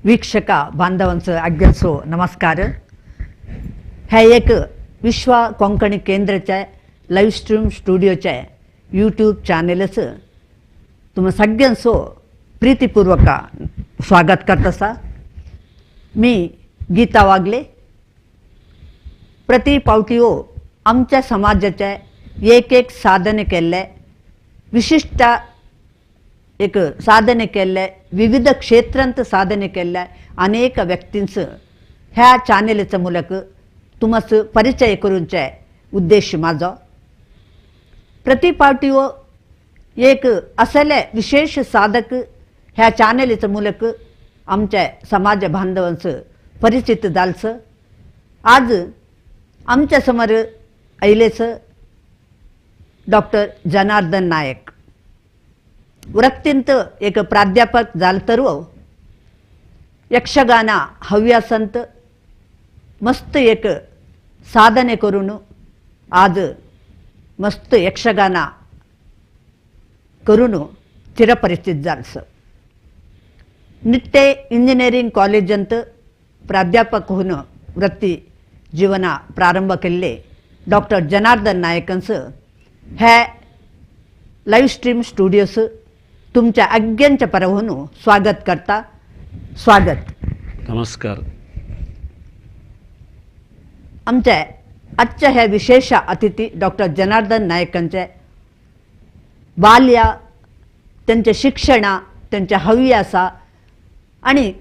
ವೀಕ್ಷಕ ಬಾಂಧವಂಸ आज्ञांचो नमस्कार. हे एक विश्व कोंकणी केंद्राचे लाईव्ह स्ट्रीम स्टुडिओचे यूट्यूब चॅनलच तुम्हा सगळ्यांचो प्रीतीपूर्वक स्वागत करत आसा. मी गीता वागले. प्रति पावटीओ आमच्या समाजाचे एक एक साधने केल्ले विशिश्ट एक साधने केल्ले विविध क्षेत्रांत साधने केल्ले अनेक व्यक्तींच ह्या चॅनलीचो मुलक तुमचो परिचय करूंचे उद्देश माझो. प्रति पावटीओ एक असले विशेष साधक ह्या चॅनलीचो मुलक आमच्या समाज बांधवांचो परिचित जालचं. आज आमच्या समोर आयलेच डॉक्टर जनार्दन नायक. वृत्तींत एक प्राध्यापक जाल तर यक्षगान हव्यासंत मस्त एक साधने करून आज मस्त यक्षगान करून चिरपरिचित जालस. निट्टे इंजिनियरिंग कॉलेजंत प्राध्यापक होऊन वृत्ती जीवन प्रारंभ केल्ले डॉक्टर जनार्दन नायकांचं हे लाईव्ह स्ट्रीम स्टुडिओस तुमच्या आज्ञांच्या परवून स्वागत करता. स्वागत. नमस्कार. आमच्या आजच्या ह्या विशेष अतिथी डॉक्टर जनार्दन नायकांचे बाल्य, त्यांचे शिक्षण, त्यांच्या हव्यासा आणि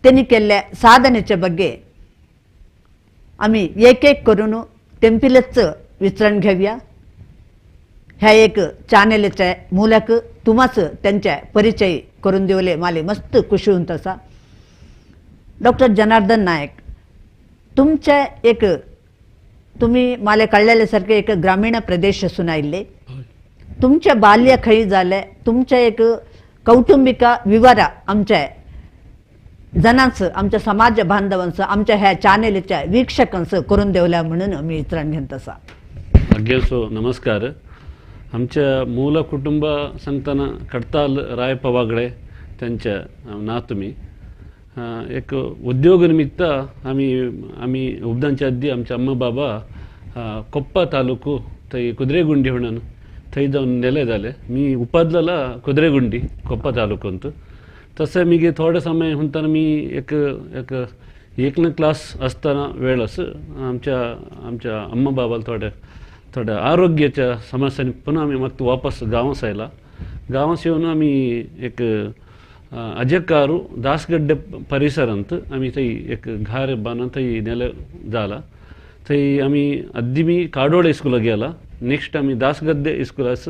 त्यांनी केल्ल्या साधनेच्या ಬಗ್ಗೆ आम्ही एक एक करून तेंपिलच विचरण घेऊया. ह्या एक चॅनलचे मूलक तुम्हाच त्यांच्या परिचय करून दिवले माले मस्त खुशी होऊन तसा. डॉक्टर जनार्दन नायक, तुमचे एक तुम्ही माले कळलेल्यासारखे एक ग्रामीण प्रदेश असून आयिल्ले. तुमचे बाल्य खंय जालें, तुमचे एक कौटुंबिक विवरा आमच्या जनांचं, आमच्या समाज बांधवांचं, आमच्या ह्या चॅनलच्या वीक्षकांचं करून देवल्या म्हणून मी विचारण घेत असा. अग्गेसो नमस्कार. आमच्या मूಲ कुटुंब सांगताना कडताल रायप्पा वागळे त्यांच्या नातू मी. एक उद्योगनिमित्त आम्ही आम्ही उबदांच्या आधी आमच्या अम्मा बाबा कोप्पा तालुको थंय कुद्रेगुंडी म्हणून थंय जावन नेले जाले. मी उपादलेला कुद्रेगुंडी कोप्पा तालुकोंत. तशें मिगे थोडे समय म्हणटाना मी एक एक एकने क्लास असताना वेळस आमच्या आमच्या अम्मा बाबाला थोड्या थोड्या आरोग्याच्या समस्यांनी पुन्हा आम्ही मग वापस गांवास आयला. गांवास येवन आमी एक अजकारू दासगड्डे परिसरांत आमी थंय एक घर बांदून थंय नेले जाला. थंय आमी अद्दी मी काडोळे इस्कुलाक गेला. नेक्स्ट आमी दासगद्दे इस्कुलास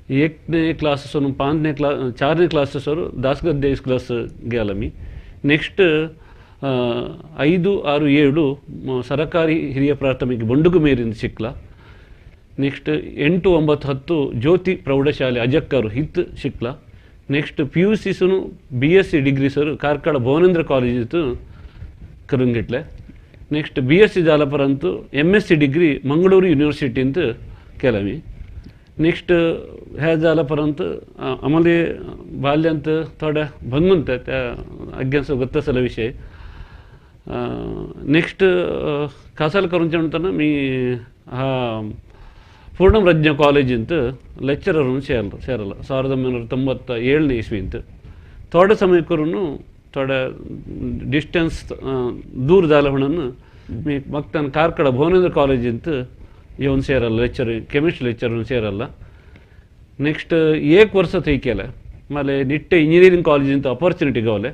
एकने क्लास सोडून पांचने क्लास चारने क्लास सोडून दासगद्दे इस्कुलास गेला मी. नेक्स्ट 5, 6, 7 ಸರಕಾರಿ ಹಿರಿಯ ಪ್ರಾಥಮಿಕ ಬೊಂಡುಗುಮೇರಿಂದ ಶಿಕ್ಲ. ನೆಕ್ಸ್ಟ್ 8, 9, 10 ಜ್ಯೋತಿ ಪ್ರೌಢಶಾಲೆ ಅಜಕ್ಕರು ಹಿತ್ ಶಿಕ್ಲ. ನೆಕ್ಸ್ಟ್ ಪಿ ಯು ಸಿಸುನು B S C degree sir Karkala Bhuvanendra college करून घेतले. ನೆಕ್ಸ್ಟ್ ಬಿ ಎಸ್ ಸಿ जाल्या ಪರಂತು M S C degree Mangaluru युनिवर्सिटींत केला मी. नेक्स्ट हे जाल्या परांत आम्हाला बाल्यांत थोड्या भंगून त्या अज्ञांचो गोत्तासलो विशय. नेक्स्ट खासाल करूंचे म्हणटना मी हा पूर्णप्रज्ञ कॉलेजींत ಲೆಕ್ಚರರ್ म्हणून ಸೇರಲ್ಲ 1997 ಇಸ್ವಿಂत. थोडे समय करून थोड्या डिस्टन्स दूर जालें म्हणून मी मगतान कार्कळ भुवनेंद्र कॉलेजींत येवन सेरಲ್ಲ ಲೆಕ್ಚರ್, ಕೆಮಿಸ್ಟ್ರಿ ಲೆಕ್ಚರ್ म्हणून ಸೇರಲ್ಲ. ನೆಕ್ಸ್ಟ್ एक वर्स थंय केलें. माले निट्टे इंजिनियरींग कॉलेजींत ऑपॉर्च्युनिटी गावले.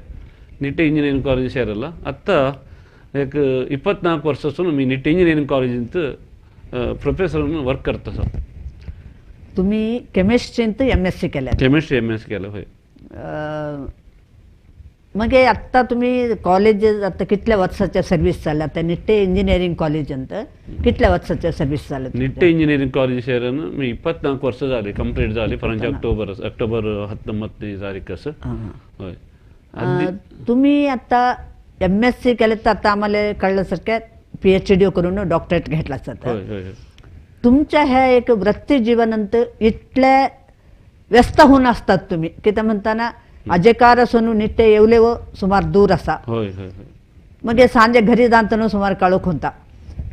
निट्टे इंजिनियरींग कॉलेज सेरಲ್ಲ. आत्तां एक 24 वर्सां मी निट्टे इंजिनियरींग कॉलेजींत प्रोफेसर म्हणून वर्क करता आसा. तुम्ही केमिस्ट्रींत एम एस सी केल्या? केमिस्ट्री एम एस सी केलं हय. मगे आत्ता तुम्ही कॉलेज आता कितल्या वर्साच्या सर्वीस जाल्या? आतां निट्टे इंजिनियरींग कॉलेजींत कितल्या वर्साच्या सर्वीस जाल्या? निट्टे इंजिनियरींग कॉलेज सेरन मी 24 वर्स जाली कंप्लीट जाली फरांचे ऑक्टोबर ऑक्टोबर 19 तारीख असं. हय. तुम्ही आता एम एस सी केलं तर आता आम्हाला कळल्यासारखं पी एच डी करून डॉक्टरेट घेतला जातं. हय, हय, हय. तुमच्या ह्या एक वृत्ती जीवनांत इतले व्यस्त होऊन असतात तुम्ही की ते म्हणताना अजेकार सोनू निट्टे येवलेवो सुमार दूर आसा. हय हय हय. मगे सांजे घरी जातना सुमार काळोख हुंता.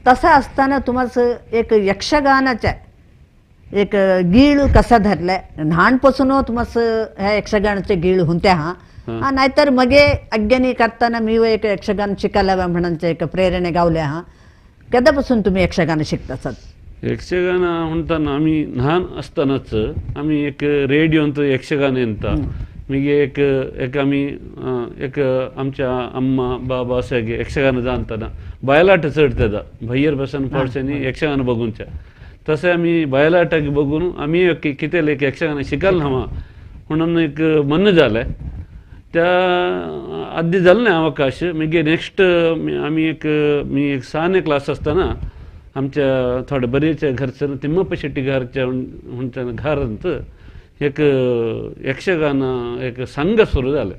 तसं असताना तुम्हाला एक यक्षगानाचे एक गीळ कसा धरले लहानपासून तुम्हाला ह्या यक्षगानाचे गीळ हुंते हा नाहीतर मगे अज्ञानी करताना मी एक यक्षगान शिकायला म्हणून एक प्रेरणा गावले हा. केदापासून तुम्ही यक्षगान शिकता? यक्षगान म्हणताना आम्ही लहान असतानाच आम्ही एक रेडिओंत यक्षगान येता मागीर एक एक आमी एक आमच्या अम्मा बाबा अशें यक्षगान जाणतना बयलाट चड तेदा भैयर बसन पावसांनी यक्षगान बघूनच्या तशें आमी बयलाटाक बघून आमी एक कितें एक यक्षगान शिकायला हवा म्हणून एक मन जालें. त्या आदी जालें ना अवकाश. मागीर नेक्स्ट आमी एक मी एक साने क्लास आसतना आमच्या थोडे बरेच घरचे तिम्मप्पा शेट्टी घरच्या म्हणच्या घरांत एक यक्षगान एक संघ सुरू जालें.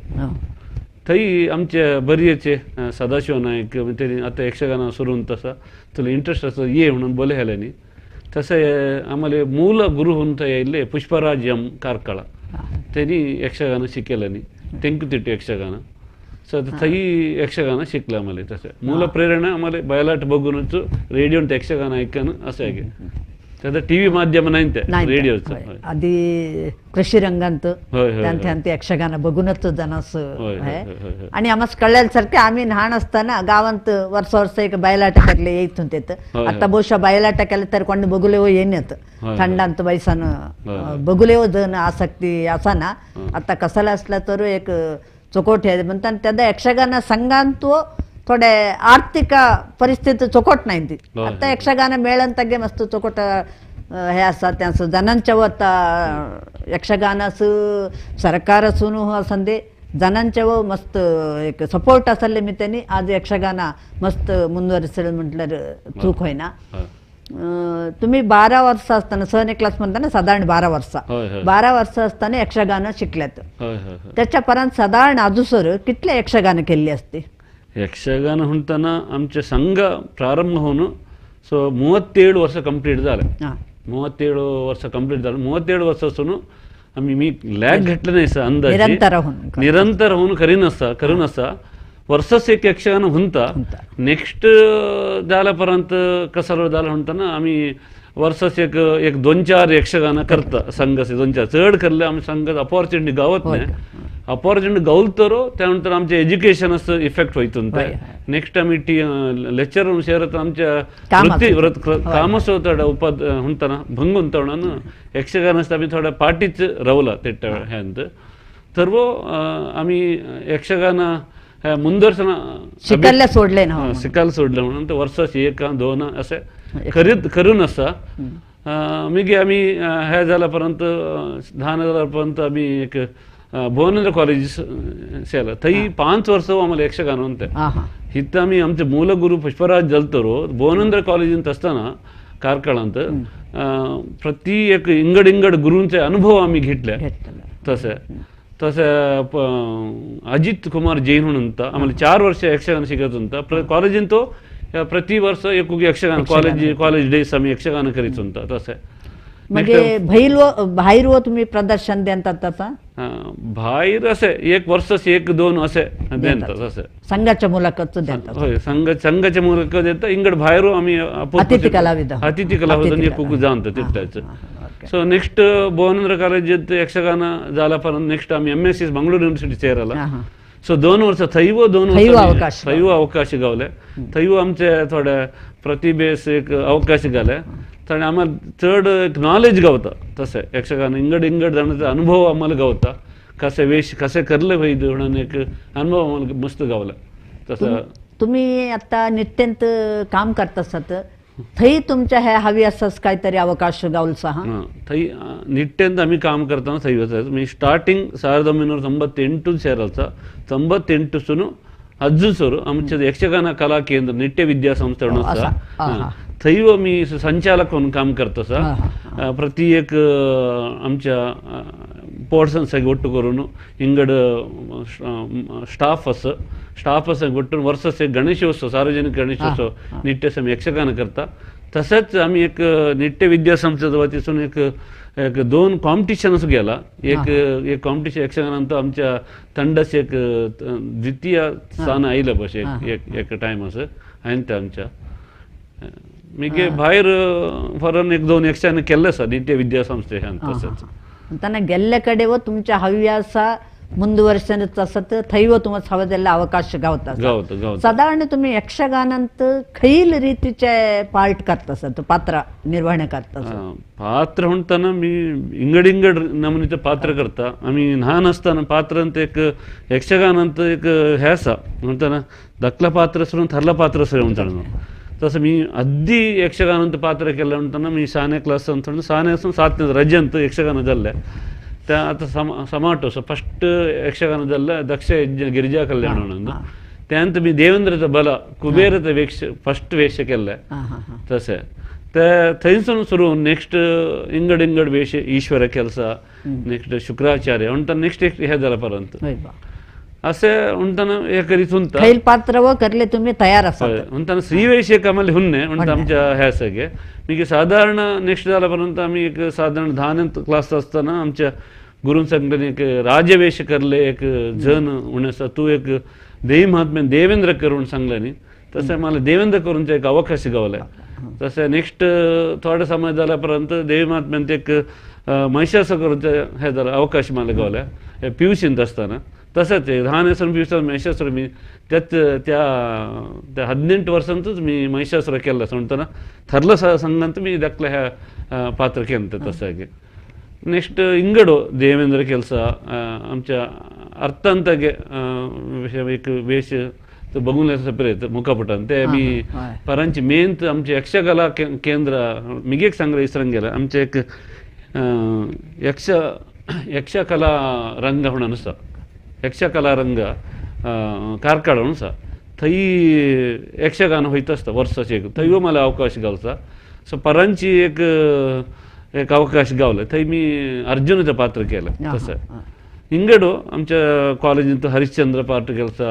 थंय आमच्या बरयेचे सदाशिव नायक तेणी आतां यक्षगान सुरू तसा तुला इंट्रस्ट आसा ये म्हणून बोले ह्याल्यांनी. तशें आम्हाला मूल गुरू म्हणून थंय आयिल्ले पुष्पराज एम कार्कळा तेणी यक्षगान शिकयल्यांनी तेंकुतिट्टु यक्षगान. सो थंय यक्षगान शिकले आम्हाला. तशें मूल प्रेरणा आम्हाला बयलाट बघूनच रेडियोंत यक्षगान आयकन अशें हागे. तेन्ना टी व्ही माध्यम नाही ते रेडिओचं. आधी कृषी रंगांत त्यांत यक्षगान बघूनच जनास आणि आम्हाला कळल्यासारखे आम्ही लहान असताना गावांत वर्ष वर्ष एक बयलाट करले येत होते. आता ಬಹುಶಃ बयलाट केले तर कोण बघुलेवो येण्यात थंडांत वयसान बघुलेवो जण आसक्ती असाना. आता कसाला असला तर एक चोकोट हे म्हणतात त्यादा यक्षगान संघांत थोडे आर्थिक परिस्थिती चोकोट नाही ती. आता यक्षगान मेळंतागे मस्त चोकोट हे आसा त्यांचं जनांच्या आता यक्षगानास सरकारासून असंदे जनांच्या मस्त एक सपोर्ट असले मी त्यांनी आज यक्षगान मस्त मुंदवरिसले म्हटल्यार चूक होईना. तुम्ही 12 वर्ष असताना सहने क्लास म्हणताना साधारण 12 वर्ष 12 वर्ष असताना यक्षगान शिकल्यात. त्याच्या पर्यंत साधारण आजूसर कितले यक्षगान केल्ली असते? यक्षगान म्हणताना आमचे संघ प्रारंभ होऊन सो 37 वर्ष कंप्लीट झाले. 37 वर्ष कंप्लीट झालं. 37 वर्षासून आम्ही मी लॅग घातलं नाही सर अंदाज निरंतर होऊन करून असा वर्षच एक यक्षगान हुंता. नेक्स्ट जाल्यापर्यंत कसं झालं म्हणताना आम्ही वर्षाच एक एक 2-4 यक्षगान करता संघाचे 2-4 चड करले आम्ही संघात अपॉर्च्युनिटी गावत नाही. अपॉर्च्युनिटी गावल त्यानंतर आमचे एज्युकेशन असं इफेक्ट होईत. नेक्स्ट आम्ही टी लेक्चर शहरात आमच्या वृत्ती कामच थोडा उपाद म्हणताना भंग म्हणताना यक्षगान आम्ही थोड्या पाठीच रावला ते ह्यांत. तर आम्ही यक्षगान मुंदर्शन शिकायला सोडले ना शिकायला सोडलं म्हणून वर्षाच 1-2 असे करीत करून असा. मागीर आमी हे जाल्यापर्यंत 10 जाल्यापर्यंत आमी एक भुवनेंद्र कॉलेज केलं. थंय 5 वर्ष आम्हाला यक्षगान होते. हिथं आमी आमचे मूल गुरु पुष्पराज जलतरो भुवनेंद्र कॉलेजींत असताना कार्कळांत प्रति एक इंगड इंगड गुरूंचे अनुभव आम्ही घेतले. तसे तसे अजित कुमार जैन म्हणून आम्हाला 4 वर्ष यक्षगान शिकत होता. कॉलेजीन तो प्रति वर्ष एक यक्षगान कॉलेज डेज आम्ही यक्षगान करीत होता. तसे म्हणजे बाहेर तुम्ही प्रदर्शन देतात तसा बाहेर असे एक वर्ष 1-2 असे देतात असे संघाच्या मुलाखत देतात. होय संघाच्या मुलाखत देतात. इंगड बाहेर आम्ही अतिथी कलाविद एक जाणतो तिथल्याच. सो नेक्स्ट भुवनेंद्र कॉलेजीत यक्षगान जाल्यापर्यंत नेक्स्ट आम्ही MSc Mangalore university चेराला. सो 2 वर्ष थंय 2 वर्ष थंय अवकाश गावले. थंय आमचे थोडे प्रतिभेस एक अवकाश गावले. आणि आम्हाला चड एक नॉलेज गावता. तसे यक्षगान इंगड इंगड जाण्याचा अनुभव आम्हाला गावता. कसे वेश कसे करले पाहिजे म्हणून एक अनुभव आम्हाला मस्त गावला. तसं तुम्ही आता नित्यंत काम करत असत थंय तुमच्या ह्या हवी असंच काहीतरी अवकाश गावलसा? हां थंय निट्टेंत आम्ही काम करताना थंय मी स्टार्टिंग 1998 सेरलचा 98 अजून सर आमचे यक्षगान कला केंद्र निट्टे विद्यासंस्था म्हणून थंय मी संचालक म्हणून काम करतो सर. प्रति एक आमच्या पोर्सन सगळे ಒಟ್ಟು करून इंगड स्टाफ असं स्टाफ असं ಒಟ್ಟು वर्षाचे गणेशोत्सव सार्वजनिक गणेशोत्सव निट्टे आम्ही यक्षगान करता. तसंच आम्ही एक निट्टे विद्यासंस्थेच्या वतीसून एक एक 2 कॉम्पिटिशन्स गेला. एक एक कॉम्पिटिशन यक्षगानांत आमच्या ತಂಡಕ್ಕೆ एक द्वितीय स्थान आयलें बशे एक एक टायम असं हांवें ते आमच्या मिगे भायर फॉरन 1-2 यक्षगान केल्लें आसा नित्य विद्यासंस्थे तशेंच. म्हणताना गेल्ले कडेन वो तुमच्या हव्यास ಮುಂದುವರ್ಸನच असत थैव तुम्हाला हवं अवकाश गावता गावता. साधारण तुम्ही यक्षगानांत खैल रीतीचे पार्ट करता सर, पात्र निर्वहण करता? पात्र म्हणताना मी इंगड इंगड नमुनीचं पात्र करता. आम्ही ल्हान असताना पात्रांत एक यक्षगानांत एक हे आसा म्हणताना धाकला पात्र सोडून थरला पात्र सर म्हणताना तसं मी अद्दी यक्षगानांत पात्र केलं म्हणताना मी 6ನೇ क्लास ಅಂತ 6ನೇ 7ನೇ रजे ಅಂತ ಯಕ್ಷಗಾನ जाल्लें. त्या आता समाटो सो फस्ट यक्षगान जाल्लें दक्ष यज्ञ गिरिजा कल्याण म्हणून त्यानंतर मी देवेंद्रचं बल कुबेराचं वेश फस्ट वेश केल्लें तशें ते थंयसून सुरू नेक्स्ट इंगड इंगड वेश ईश्वर ಕೆಲಸ नेक्स्ट शुक्राचार्य म्हणटा नेक्स्ट एक हे जाला पर्यंत असे म्हणताना हे करीत हुंता खैल पात्र व करले तुम्ही तयार आसात म्हणताना स्त्रीवेश आम्हाला हुन्ने म्हणटा आमच्या हे सगळे मागीर साधारण नेक्स्ट जाला पर्यंत आमी एक साधारण 10 क्लास आसतना आमच्या गुरून सांगले एक राजवेश करले एक जन म्हणून आसा तूं एक देवी महात्म्य देवेंद्र कर म्हणून सांगलें न्ही तशें मला देवेंद्र करूंक एक अवकाश गावले. तशें नेक्स्ट थोडो समय जाला पर्यंत देवी महात्म्यान एक महिषासुर करूंक हे जाला अवकाश मला गावले पियुसींत आसतना. तसंच ल्हान आसतना पियुसान महिषासुर मी त्याच त्या त्या 18 वर्सांतूच मी महिषासुर केल्लो आसा म्हणटना थरलो संघांत मी धाकलें ह्या पात्र केलें तशें. नेक्स्ट इंगडो देवेंद्र ಕೆಲಸ आमच्या अर्थांतगे एक वेश बघून सेपरेट मुखापटान ते मी परांची मेन आमचे यक्षकला केंद्र मिगेक सांगले इसरंग गेला आमचे एक यक्ष यक्षकला रंग म्हणून आसा यक्षकला रंग कार्काळ म्हणून आसा थंय यक्षगान वयता आसता वर्साचे एक थंय मला अवकाश गावचा. सो परांची एक एक अवकाश गावले थंय मी अर्जुनाचं पात्र केलं तसं. इंगडो आमच्या कॉलेजींत हरिश्चंद्र पात्र ಕೆಲಸ,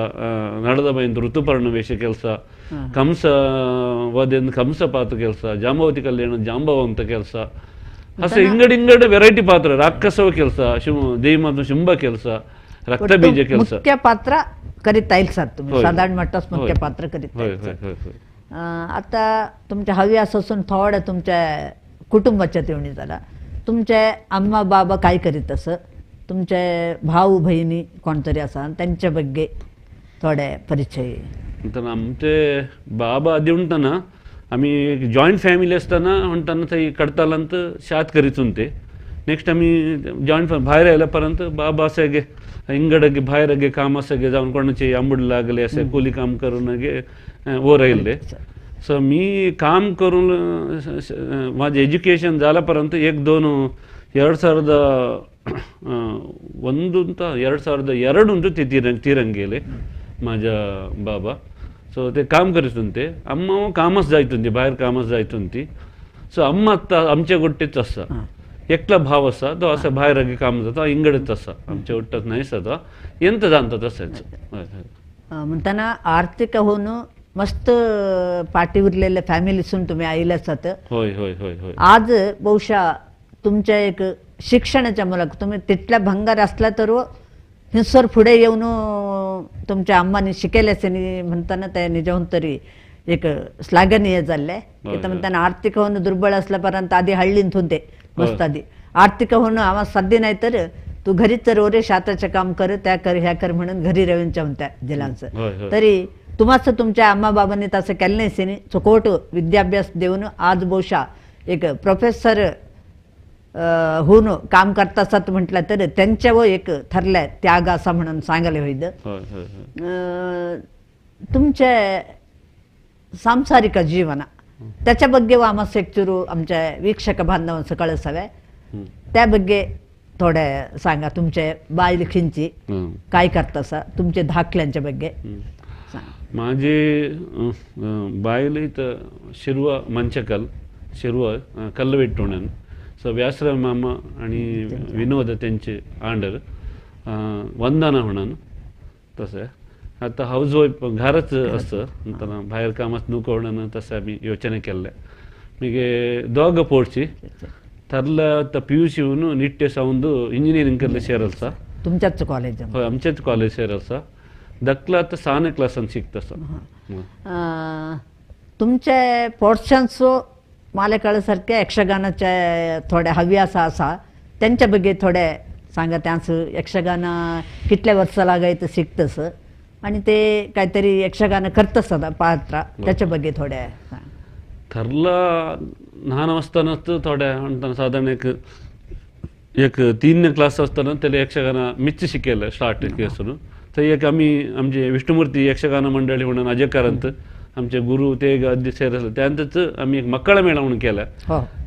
नळदबाईंत ಋತುಪರ್ಣ ವೇಷ ಕೆಲಸ, ಕಂಸ ವಧೆಂದು ಕಂಸ ಪಾತ್ರ ಕೆಲಸ, ಜಾಂಬವತಿ ಕಲ್ಯಾಣ ಜಾಂಬವಂತ ಕೆಲಸ, ಅಸೆ ಇಂಗಡ್ ಇಂಗಡ್ ವೆರೈಟಿ ಪಾತ್ರ, ರಾಕ್ಷಸವ ಕೆಲಸ, ದೇವಿ ಮಾತು ಶುಂಭ ಕೆಲಸ, रक्तबीज ಕೆಲಸ मुख्य पात्र करीत येईल सर तुम्ही साधारण मट्टास मुख्य पात्र करीत येईल. आता तुमच्या हव्यास असून थोडं तुमच्या कुटुंबाच्या तेवणी झाला तुमचे अम्मा बाबा काय करीत असं, तुमचे भाऊ बहिणी कोणतरी असा त्यांच्या ಬಗ್ಗೆ थोडे परिचय. म्हणताना आमचे बाबा आदी म्हणताना आम्ही जॉईंट फॅमिली असताना म्हणताना थंय कडतालांत शात करीत होते. नेक्स्ट आम्ही जॉईंट भायर आयल्या पर्यंत बाबा असे गे इंगडगे भायर काम असे जावन कोणाचे आंबूड लागले असे कोली काम करून गे वर आयिल्ले. सो मी काम करून माझे एज्युकेशन झाल्या पर्यंत 1-2 2001 ಅಂತ 2002 ಉಂಟು तिरंगेले माझ्या बाबा. सो ते काम करीत होते. अम्मा कामच जायत होती भायर कामच जायत होती. सो अम्मा आत्ता आमच्या गोट्टीच आसा, एकला भाव आसा तो असा भायर काम जाता इंगडच आसा आमच्या ಒಟ್ಟच नाही आसा ಎಂತ जाणता तशेंच. म्हणताना आर्थिक होऊन मस्त पाठी उरलेल्या फॅमिलीसून तुम्ही आयले आसात. होय होय होय होय. आज बहुशा तुमच्या एक शिक्षणाच्या मुलाक तुम्ही तितल्या भंगार असला तर हिंसर पुढे येऊन तुमच्या अम्माने शिकेलेच म्हणताना ते निजाहून तरी एक श्लाघनीय जाल्ले. म्हणताना आर्थिक होऊन दुर्बळ असल्यापर्यंत आधी हळ्ळींत होते मस्त आधी आर्थिक होऊन आम्हाला साध्य नाही तर तू घरीच तर ओरे शाताचे काम कर त्या कर ह्या कर म्हणून घरी रवींच्या म्हणत्या जिलांचं तरी तुम्हाला तुमच्या अम्मा बाबांनी तसं केलं नाही. चोकोट विद्याभ्यास देऊन आज बहुशा एक प्रोफेसर होऊन काम करता असत म्हटलं तर त्यांच्यावर एक ठरलाय त्याग असा म्हणून सांगायला होईल. तुमचे सांसारिक जीवन त्याच्या ಬಗ್ಗೆ आम्हाला एक चुरू आमच्या वीक्षक बांधवांचं कळसावे त्या ಬಗ್ಗೆ थोडे सांगा. तुमचे बायल खिंची काय करतासा तुमचे धाकल्यांच्या ಬಗ್ಗೆ. माझे बायल इथं शिरवा मंचकल शिरवा कल्लवेट्टोणन. सो व्यासराव मामा आणि विनोद त्यांचे आंडर वंदना म्हणून तसं आता हाऊस वाईफ घरच असतं म्हणताना बाहेर कामात नको म्हणून तसं आम्ही योजना केलं. मगे दोग पोडची थरला पी यू सी येवन निट्टे सावन इंजिनियरींग करले शेरल सा. तुमच्याच कॉलेज? हय, आमचेच कॉलेज शेरल सा. धाकलो आतां 6 क्लासान शिकता आसा. तुमचे पोर्शन्स मालेकाळ सारखे यक्षगानाचे थोडे हव्यास आसा, तेंच्या ಬಗ್ಗೆ थोडे सांगा. त्यांच यक्षगान कितले वर्सां लागायत शिकतस आणि ते काहीतरी यक्षगान करतस पात्र, त्याच्या ಬಗ್ಗೆ थोडे सांग. थरला ल्हान आसतनाच थोडे म्हणटाना सादारण एक एक 3 क्लास आसतना तेले यक्षगान मिच्च शिकयलें स्टार्ट केसून. थंय एक आमी आमचे विष्णुमूर्ती यक्षगान मंडळी म्हणून अजयकारांत आमचे गुरु ते अध्यक्ष आसले, त्यांतच आमी एक मक्कळ मेळा म्हणून केलें.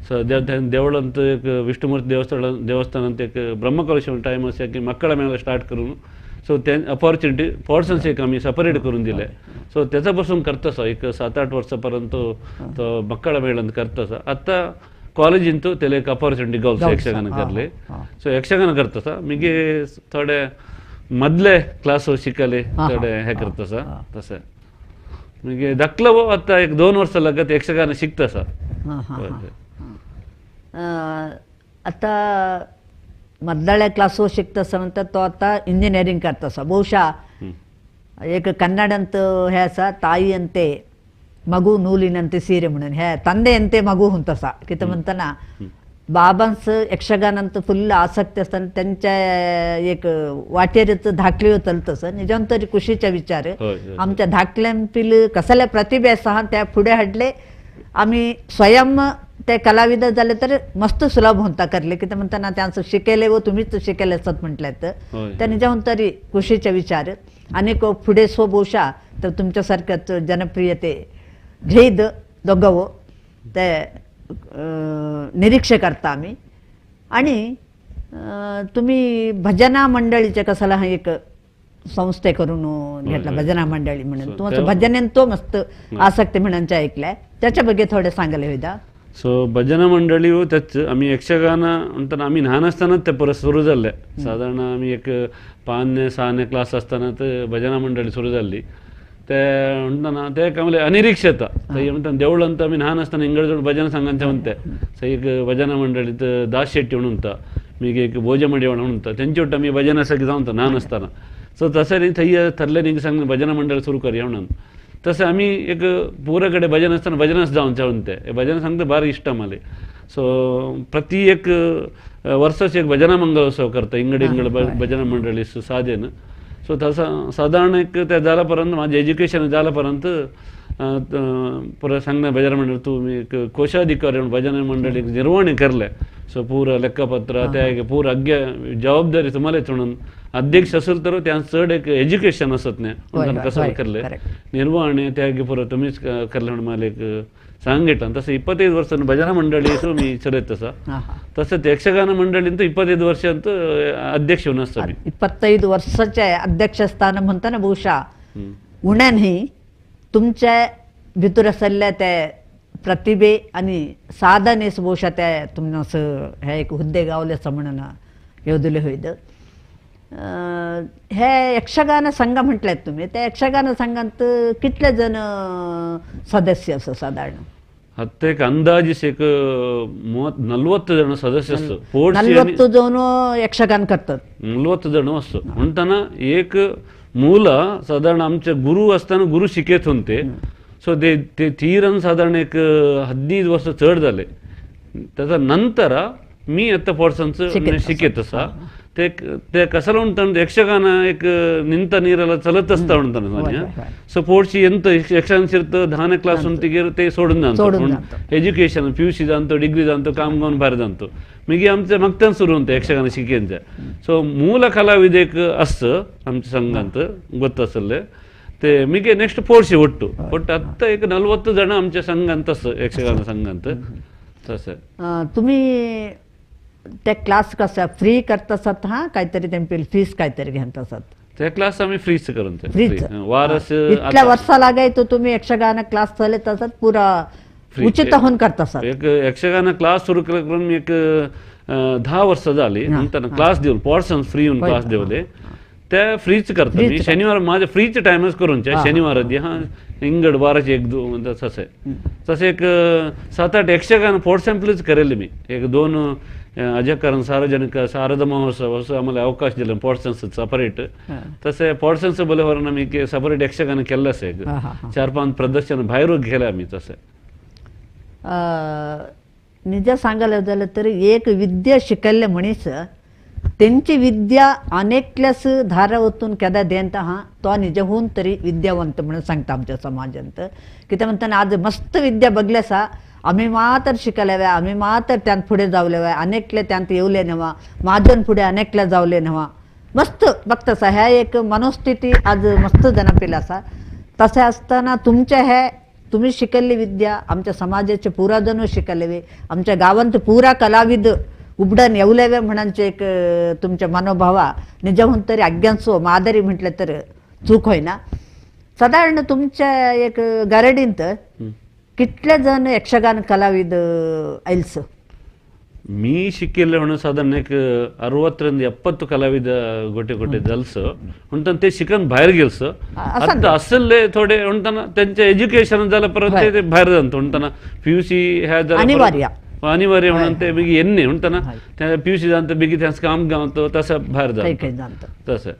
सो देवळांत एक विष्णुमूर्ती देवस्थानांत एक ब्रह्मकलश टायम आसा की मक्कळ मेळा स्टार्ट करून, सो ते अपॉर्च्युनिटी पोर्शन्स एक आमी सेपरेट करून दिले. सो त्याचा पासून करता आसा एक 7-8 वर्सां पर्यंत तो मक्कळ मेळांत करता आसा. आतां कॉलेजींत तेले एक अपॉर्च्युनिटी गावता यक्षगान करले. सो यक्षगान करता आसा. मागीर थोडे मदले क्लास शिकले, थोडे हे करता आसा तशें. मागीर धाकलो आतां एक 2 वर्सां लागत यक्षगान शिकता आसा. आतां मदल्या क्लासो शिकता आसा म्हणटा तो आतां इंजिनियरींग करता आसा. ಬಹುಶಃ एक कन्नडांत हे आसा, ताईयंते मगू नूलिनंते सीरे म्हणून, हे ತಂದೆಯಂತೆ ಮಗು ಅಂತ आसा. कितें म्हणटना बाबांस यक्षगानांत फुल्ल आसक्ती आसतना त्यांच्या एक वाटेरच धाकली चलत आसा. निजान तरी खुशीचा विचार, आमच्या धाकल्यान पिल कसले प्रतिभे आसा त्या फुडें हाडले, आमी स्वयं ते कलाविद जाले तर मस्त सुलभ होता करले. कितें म्हणटना त्यांचं शिकयले व तुमीच शिकयले आसत म्हटलें तर त्या निजान तरी खुशीचा विचार. आनीक फुडें सो ಬಹುಶಃ तर तुमच्या सारक्याच जनप्रियते घेयत दोगावो ते निरीक्षे करता आमी. आणि तुम्ही भजना मंडळीचे कसला हा एक संस्थे करून घेतला भजना मंडळी म्हणून, तुमचं भजनेन तो मस्त आसक्ती म्हणून ऐकलंय, त्याच्या ಬಗ್ಗೆ थोडे सांगले होईदा. सो भजना मंडळी त्याच आमी यक्षगान म्हणटाना आमी ल्हान आसतनाच ते परत सुरू जाल्ले. सादारण आमी एक 5-6 क्लास आसतना ते भजना मंडळी सुरू जाल्ली. ते म्हणटाना ते एक अनिरीक्षता थंय म्हणटाना देवळांत आमी ल्हान आसतना इंगळ भजन सांगांचे म्हणते. सो एक भजना मंडळीत दास शेट्टी म्हणून उरता, मागीर एक भोजमडी म्हणून उरता, तेंचे वट्ट आमी भजन आसा की जावन ल्हान आसतना. सो तशें न्ही थंय थरलें न्ही सांग भजना मंडळ सुरू करया म्हणून, तशें आमी एक पुरा कडेन भजन आसतना भजनास जावन म्हणते भजन सांगता भारी इश्ट आम्हाला. सो प्रति एक वर्साच एक भजना मंगलोत्सव करता इंगड इंगड भजना मंडळी सादेन. सो तसं सादारण एक ते जाला पर्यंत माझे एज्युकेशन जाला पर्यंत पुरा सांगना भजन मंडळ तूं एक कोशाधिकारी म्हणून भजन मंडळी निर्वहण करले. सो पुरा लेखपत्र त्या पुरा अग्य जबाबदारी तुम्हाला म्हणून अध्यक्ष असेल तर त्या चड एक एज्युकेशन असत न्ही म्हणून कसं करले निर्वहण त्या पुरा तुमीच करले म्हणून मला एक सांगितलं. तसं 25 वर्ष भजना मंडळी मी चलयत आसा. तसंच यक्षगान मंडळींत 25 वर्ष अध्यक्ष म्हणून आसता. 25 वर्षाचे अध्यक्षस्थान म्हणताना ಬಹುಶಃ उणें न्ही तुमचे भितर आसले ते प्रतिभे आणि साधनेस ಬಹುಶಃ ते तुमचं हे एक हुद्दे गावले आसा म्हणून येवजले होईद. हे यक्षगान संघ म्हटलेत तुम्ही, त्या यक्षगान संघात कितले जण सदस्य आसा साधारण? आता एक अंदाजिस एक 40 जण सदस्य असतो. 40 जण यक्षगान करतात, 40 जण असतो. म्हणताना एक मूल साधारण आमचे गुरु असताना गुरु शिकयत होते. सो ते तीरन साधारण एक 15 वर्ष चड जाले. त्याच्या नंतर मी आता पोर्सन्स शिकयत आसा. ते ते कसं म्हणताना यक्षगान एक निंತ ನೀರೆಲ್ಲ ಚಲತ್ असता म्हणताना. सो पोर्शी ಎಂತ यक्षगान शिरत 10 क्लास उंतिगेर ते सोडून जातो, एज्युकेशन पी यू सी जातो, डिग्री जातो, काम गावन भायर जातो. मागीर आमचे मगत्यान सुरू होते यक्षगान शिकेंचे. सो मूल कलाविद एक असं आमच्या संघांत ಗೊತ್ತ आसले ते मागीर नेक्स्ट पोर्शी ಒಟ್ಟು ಒಟ್ಟು आत्ता एक 40 जण आमच्या संघांत असं यक्षगान संघांत. तसं तुम्ही त्या क्लास कसा फ्री करता आसात हा काहीतरी तेंपी फीस काहीतरी घेत आसात? त्या क्लास आम्ही फ्रीच करून फ्रीच वारस इतल्या वर्सा लागाय तो तुम्ही यक्षगान क्लास चलयत आसात पुरा उचित होऊन करता आसात. एक यक्षगान क्लास सुरू करून मी एक 10 वर्ष झाली. नंतर क्लास देऊन पोर्शन फ्री येऊन क्लास देवले. ते ते फ्रीच करता मी. शनिवार माझे फ्रीच टायमच करून शनिवार दी हां इंगड वाराचे एक दोन तसे तसे एक 7-8 यक्षगान फोर्थ सॅम्पलच करेल मी. एक 2 अजकरण सार्वजनिक शारदा महोत्सव असं आम्हाला अवकाश दिला पोर्शन्स सपरेट. तसे पोर्शन्स बोलेवर आम्ही सपरेट यक्षगान केलंच एक 4-5 प्रदर्शन बाहेर गेले आम्ही. तसे निज सांगायला झालं तर एक विद्या शिकल्ले मनीस त्यांची विद्या अनेकल्यास धारा ओतून केदा देंत हा तो निजहून तरी विद्यावंत म्हणून सांगता आमच्या समाजांत. कितें म्हणताना आज मस्त विद्या बघल्यासा आम्ही मात्र शिकल्याव्या, आम्ही मात्र त्यांत फुडें जावले, अनेकले त्यांत येवले न्हवा, माझ्यान फुडें अनेकले जावले न्हवा, मस्त बघतासा ह्या एक मनस्थिती आज मस्त जनापेल आसा. तशें आसतना तुमचे हे तुम्ही शिकल्ली विद्या आमच्या समाजाचे पुरा जण शिकलेवे, आमच्या गावांत पुरा कलाविद उबडन येवलेवे म्हणांचे एक तुमच्या मनोभावा निजहून तरी आज्ञांचो मादरी म्हटलं तर चूक होईना. साधारण तुमच्या एक गारडींत कितले जण यक्षगान कलाविद आयल्स? मी शिकिल्ले म्हणून साधारण एक 60-70 कलाविद गोटे गोटे जल्स म्हणताना ते शिकून बाहेर गेल्स. आता असले थोडे म्हणताना त्यांचे एज्युकेशन झालं परत ते बाहेर जात म्हणताना पीयूसी ह्या अनिवार्य अनिवार्य म्हणून ते बेगी येन्ने म्हणताना त्या पीयूसी जात बेगी त्यांचं काम गावतो तसं बाहेर जात. तसं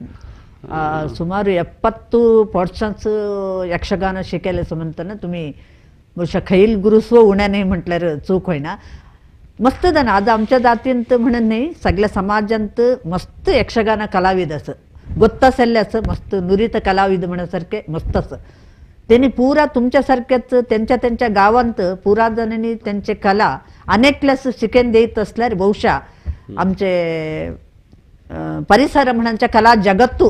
सुमाರು 70% यक्षगान शिकेले म्हणताना तुम्ही ಬಹುಶಃ खैल गुरुस्व उण्या नाही म्हटल्यार चूक होईना. मस्त जण आज आमच्या जातींत म्हणून नाही सगळ्या समाजांत मस्त यक्षगान कलाविद असं गोत्तासल्ले असं मस्त नुरीत कलाविद म्हणण्यासारखे मस्त असं त्यांनी पुरा तुमच्यासारख्याच त्यांच्या त्यांच्या गावांत पुरा जणांनी त्यांचे कला अनेकल्यास शिकेन देत असल्यार ಬಹುಶಃ आमचे परिसर म्हणांच्या कला जगत्तू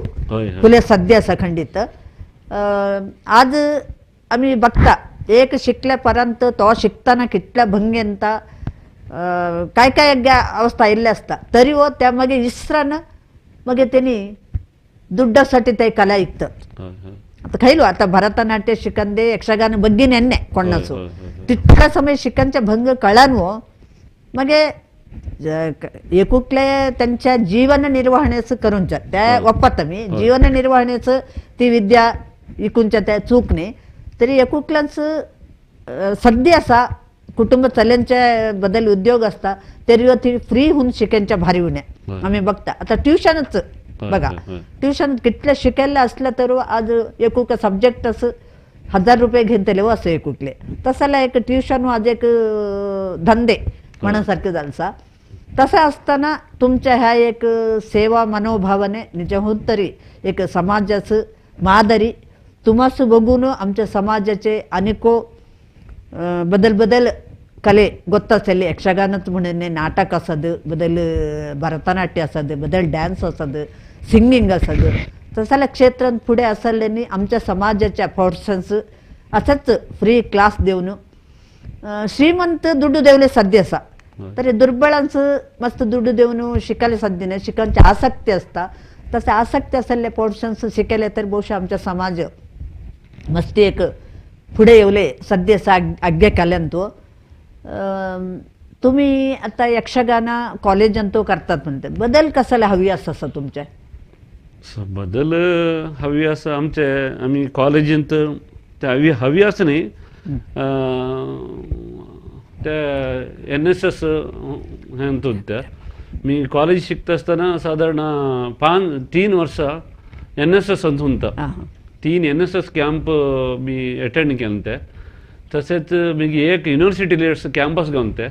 फुले सध्या असं खंडित. आज आम्ही बघता एक शिकल्यापर्यंत तो शिकताना कितल्या भंग्यंता काय काय अवस्था आयिल्ले आसता तरी हो त्या मागीर इसरान मागीर तेणी दुड्डासाठी ते कला ऐकतं. आता खैलो आता भरतनाट्य शिकंदे यक्षगान बग्गीन एन्ने कोणाचो तितका समय शिकांच्या भंग कळान हो मागीर एकुकले त्यांच्या जीवन निर्वहण्याचं करूनच्या त्या वप्पात मी जीवन निर्वहण्याचं ती विद्या इकूनच्या त्या चूक नाही तरी एकुकल्यांच सध्या असा कुटुंब चल्यांच्या बदल उद्योग असता तरी ती फ्री होऊन शिकांच्या भारी उण्या आम्ही बघता. आता ट्युशनच बघा ट्युशन कितल्या शिकायला असलं तर आज एकुक सब्जेक्ट असं 1000 रुपये घेतले हो असं एकुकले तसाला एक ट्युशन आज एक धंदे म्हणासारखं झालसा. तसं असताना तुमच्या ह्या एक सेवा मनोभावाने निजहून तरी एक समाजाचं मादरी तुम्हास बघून आमच्या समाजाचे अनेको बदल बदल कले ಗೊತ್ತಾಸಲ್ಲಿ ಯಕ್ಷಗಾನದ म्हणून नाटक असद बदल भरतनाट्य असद बदल डॅन्स असद सिंगिंग असद तसाल्या क्षेत्रात पुढे असल्याने आमच्या समाजाच्या फोर्सन्स असंच फ्री क्लास देऊन श्रीमंत दुड्डू देवले साध्य असा तरी दुर्बळांचं मस्त दुड्डू देऊन शिकायला साध्य नाही शिकांची आसक्ती असता तसे आसक्ती असले पोर्शन्स शिकले तर ಬಹುಶಃ आमच्या समाज मस्ती एक पुढे येवले सध्या आज्ञा केल्यान तो. तुम्ही आता यक्षगान कॉलेज अंतो करतात म्हणते बदल कसाला हवी असं असं तुमच्या? बदल हवी असं आमचे आम्ही कॉलेजींत ते हवी हवी असं नाही त्या NSS त्या मी कॉलेज शिकता असताना साधारण 3 वर्ष NSS अंत होता. 3 NSS camp मी अटेंड केलं ते. तसेच मी एक युनिव्हर्सिटी लेयर्स कॅम्पस गावते